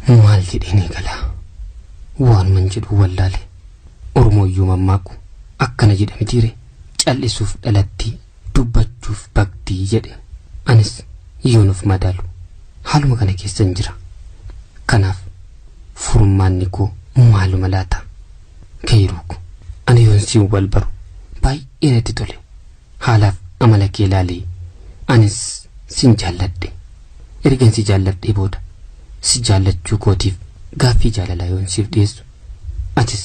Maal jedheen eegalaa? Waanuman jedhu wallaale. Oromooyyuu mammaaku akkana jedha mitiire, cal'isuuf dhalattii, dubbachuuf baktii jedhe. Anis yoon of madaalu haaluma kana keessan jira. Kanaaf furmaanni koo maaluma laata? Keyruu ko, ani yoon siin wal baru baay'ee natti tole. Haalaaf amala kee ilaalee anis sin jaalladhe. Ergan si jaalladhee booda si jaallachuu kootiif gaaffii jaalalaa yoon siif dhiyeessu atis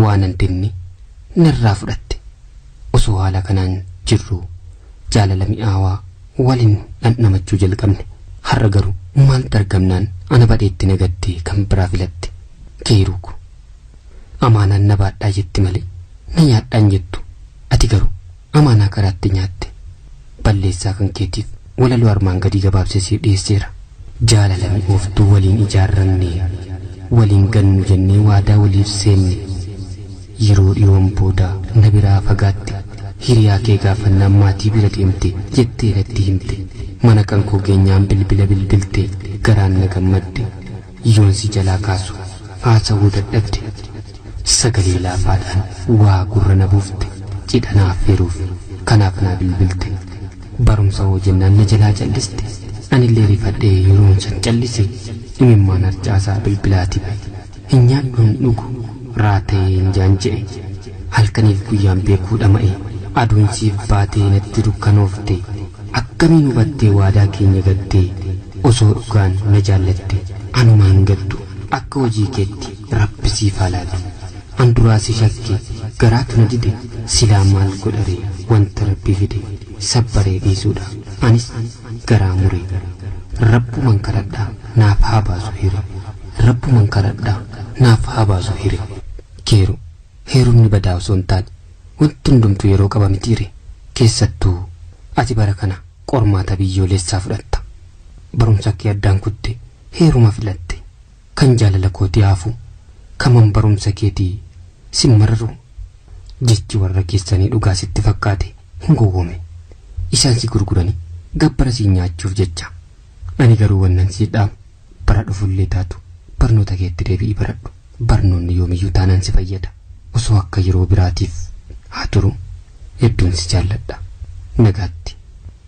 waanan dinne narraa fudhatte. Osoo haala kanaan jirruu jaalala mi'aawaa waliin dhandhamachuu jalqabne. Har'a garuu maaltu argamnaan ana badheetti na gattee kan biraa filatte? Keyruu ko, amaanaan na baadhaa jetti malee na nyaadhaan jettu. Ati garuu amaanaa karaatti nyaatte. Balleessaa kan keetiif walaloo armaan gadii gabaabsee siif dhiyeesseera. Jaalala mi'ooftuu waliin ijaarranne, waliin gannu jennee waadaa waliif seenne. Yeroo dhiyoon booda na biraa fagaatte, hiriyaa kee gaafannaan maatii bira deemte jettee natti himte. Mana kan koo geenyaan bilbila bilbilte, garaan na gammadde. Yoon si jalaa kaasu haasawuu dadhabde. Sagalee laafaadhaan waa gurra na buufte, cidha na affeeruuf kanaaf naa bilbilte. Barumsa hoo jennaan na jalaa calliste. Anillee rifadhee yeroon san callise, imimmaan harcaasaa bilbilaati ba'e. Hin nyaadhu hin dhugu raata'ee hin jaanja'e. Halkaniif guyyaan beekuu dhama'e. Aduun siif baatee natti dukkanoofte. Akkamiin hubattee waadaa keenya gattee? Osoo dhugaan na jaallatte anumaan gaddu. Akka hojii keetti Rabbi siif haa laatu. An duraa si shakke garaatu na dide. Silaa maal godharee wanta Rabbi fide sabbaree dhiisuudha. Anis garaa mure. Rabbuman kadhadha naaf haa baasu hire. Rabbuman kadhadha naaf haa baasu hire. Keeru, heerumni badaa osoo hin taane wanti hundumtuu yeroo qaba mitiire? Keessattuu ati bara kana qormaata biyyooleessaa fudhatta. Barumsa kee addaan kutte heeruma filatte. Kan jaalala kootii hafu, kaman barumsa keetii sin mararu? Jechi warra keessanii dhugaa sitti fakkaate hin gowwoome. Isaan si gurguranii gabbara siin nyaachuuf jecha. Ani garuu wannan siif dhaamu, bara dhufullee taatu barnoota keetti deebi'ii baradhu. Barnoonni yoomiyyuu taanaan si fayyada. Osoo akka yeroo biraatiif haa turu, hedduun si jaalladha. Nagaatti.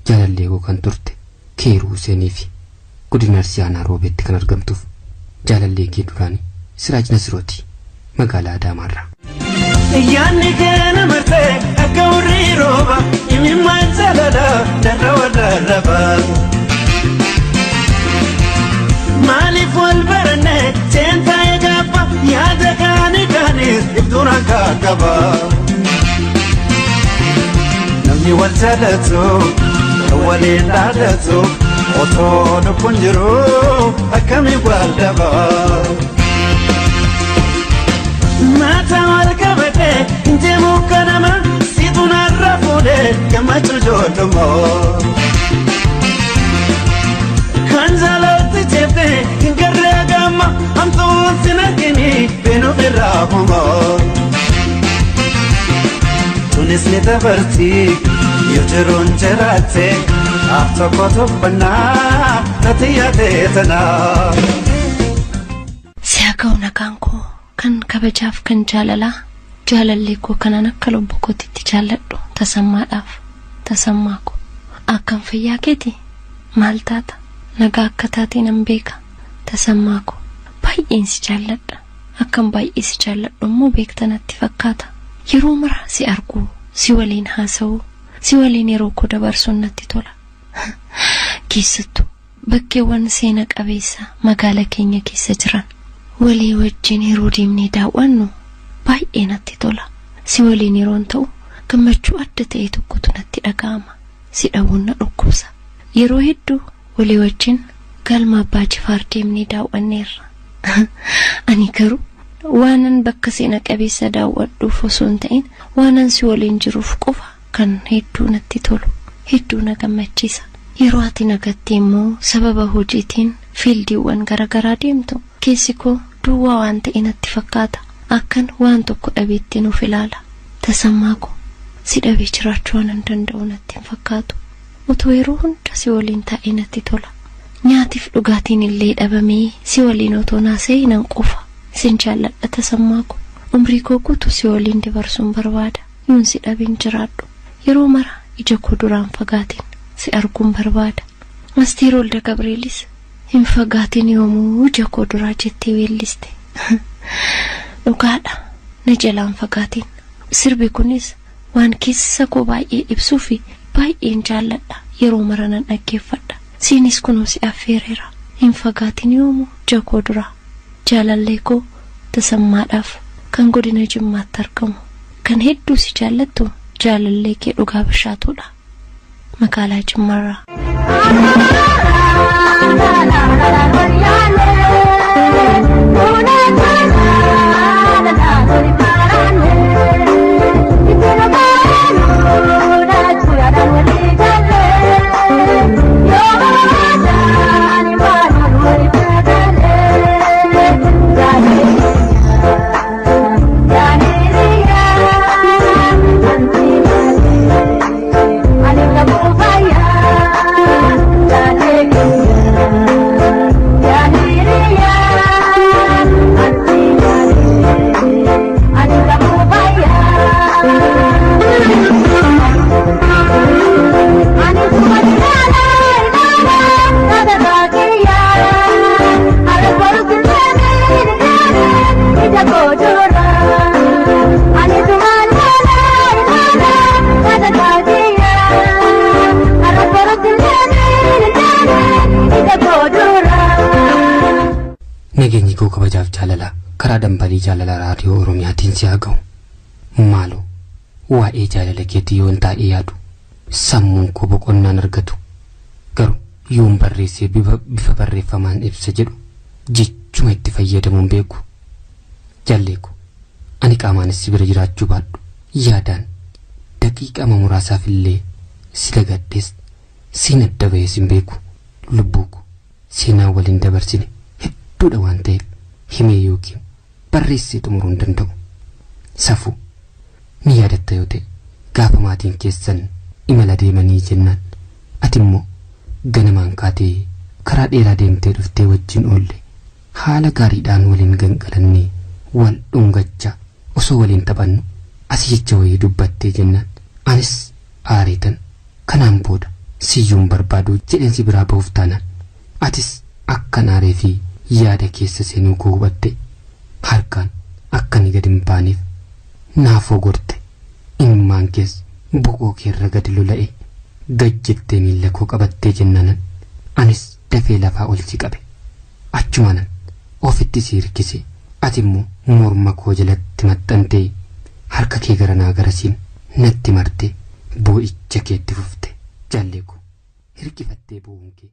Jaalallee koo kan turte Keeruu Huseenii fi Godina Arsii Aanaa Roobeetti kan argamtuuf jaalallee kee duraanii Siraaj Nasirooti, magaalaa Adaamaarraa. Yaanni kee na marsee akka hurrii rooba, imimmaan jaalala narra warraarraba. Maaliif wal baranne seentaa eegaabba, yaada kaani kaanis iftuun akka qaba. Namni wal jaalatu kan waliin dhaadatu otoo lubbuun jiru akkamiin wal dhaba. Mata wal qabate deemuu kanama situ narra fuudhee gammachuu ijoollummaa. Kan jaalatti jettee hin garree gamma hamtuun sin argini beenuuf irraa homaa. Tunis ni dabarti yoo jiruun jiraatte, af tokko tuffannaa natti yaadee tanaa. Si haa ga'u nagaan koo kan kabajaaf kan jaalalaa, jaalallee koo kanan akka lubbuu kootiitti jaalladhu Tasammaadhaaf. Tasammaa ko, akkam fayyaa keeti? Maal taata? Nagaa akka taate nan beeka. Tasammaa ko, baay'een si jaalladha. Akkan baay'ee si jaalladhu immoo beekta natti fakkaata. Yeroo mara si arguu, si waliin haasa'uu, si waliin yeroo koo dabarsuun natti tola. Keessattuu bakkeewwan seena qabeessa magaala keenya keessa jiran walii wajjin yeroo deemnee daawwannu baay'ee natti tola. Si waliin yeroon ta'u gammachuu adda ta'e tokkotu natti dhaga'ama. Si dhabuun na dhukkubsa. Yeroo hedduu walii wajjin galma Abbaa Jifaar deemnee daawwanneerra. Ani garuu waanan bakka seena qabeessa daawwadhuuf osoo hin ta'in waanan si waliin jiruuf qofa kan hedduu natti tolu, hedduu na gammachiisa. Yeroo ati na gattee immoo sababa hojiitiin fiildiiwwan garaagaraa deemtu keessi koo duwwaa waan ta'e natti fakkaata. Akkan waan tokko dhabeettiin of ilaala. Tasammaa ko, si dhabee jiraachuu waanan danda'u natti hin fakkaatu. Otoo yeroo hunda si waliin taa'ee natti tola. Nyaatiif dhugaatiin illee dhabamee si waliin otoo naasa'ee nan quufa. Sin jaalladha Tasammaa ko. Umrii koo guutuu si waliin dabarsuun barbaada. Yoon si dhabeen jiraadhu. Yeroo mara ija koo duraan fagaatiin si arguun barbaada. Asteer Walda Gabreelis hin fagaatiin yoomuu ija koo duraa jettee weelliste. Dhugaadha na jalaan fagaatiin. Sirbi kunis waan keessa koo baay'ee ibsuu fi baay'een jaalladha. Yeroo mara nan dhaggeeffadha. Siinis kunoo si affeereera. Hin fagaatiin yoomuu ija koo duraa. Jaalallee koo Tasammaadhaaf kan godina Jimmaatti argamu. Kan hedduu si jaallattu jaalallee kee Dhugaa Bishaatuudha. Magaalaa Jimmaarraa. Nageenyi koo kabajaaf jaalala karaa dambalii jaalala raadiyoo Oromiyaatiin si haa ga'u. Maaloo waa'ee jaalala keetii yoon taa'ee yaadu sammuun koo boqonnaan argatu. Garuu yoon barreessee bifa barreeffamaan ibsa jedhu jechuma itti fayyadamuun beeku. Jallee koo ani qaamaanis si bira jiraachuu baadhu yaadaan daqiiqama muraasaaf illee si dagadhees siin adda ba'ees hin beeku. Lubbuu koo seenaa waliin dabarsine hedduudha waan ta'eef himee yookiin barreessee xumuruu hin danda'u. Safuu ni yaadatta yoo ta'e gaafa maatiin keessan imala deemanii jennaan ati immoo ganamaan kaatee karaa dheeraa deemtee dhuftee wajjin oolle haala gaariidhaan waliin gangalannee wal dhungachaa osoo waliin taphannu asii jecha wayii dubbattee jennaan anis aareetan kanaan booda siyyuun barbaadu jedheen si biraa ba'uuf taanaan atis akkan aaree fi yaada keessa seenuu koo hubatte harkaan akka inni gadi hin baaneef naafoo gorte imimmaan kees boqoo keerra gadi lola'e gad jettee miilla koo qabattee jennaanan anis dafee lafaa ol si qabe achumaanan ofitti si hirkise ati immoo morma koo jalatti maxxantee harka kee garanaa garasiin natti marte boo'icha keetti fufte. Jaallee koo hirkifattee boo'uun kee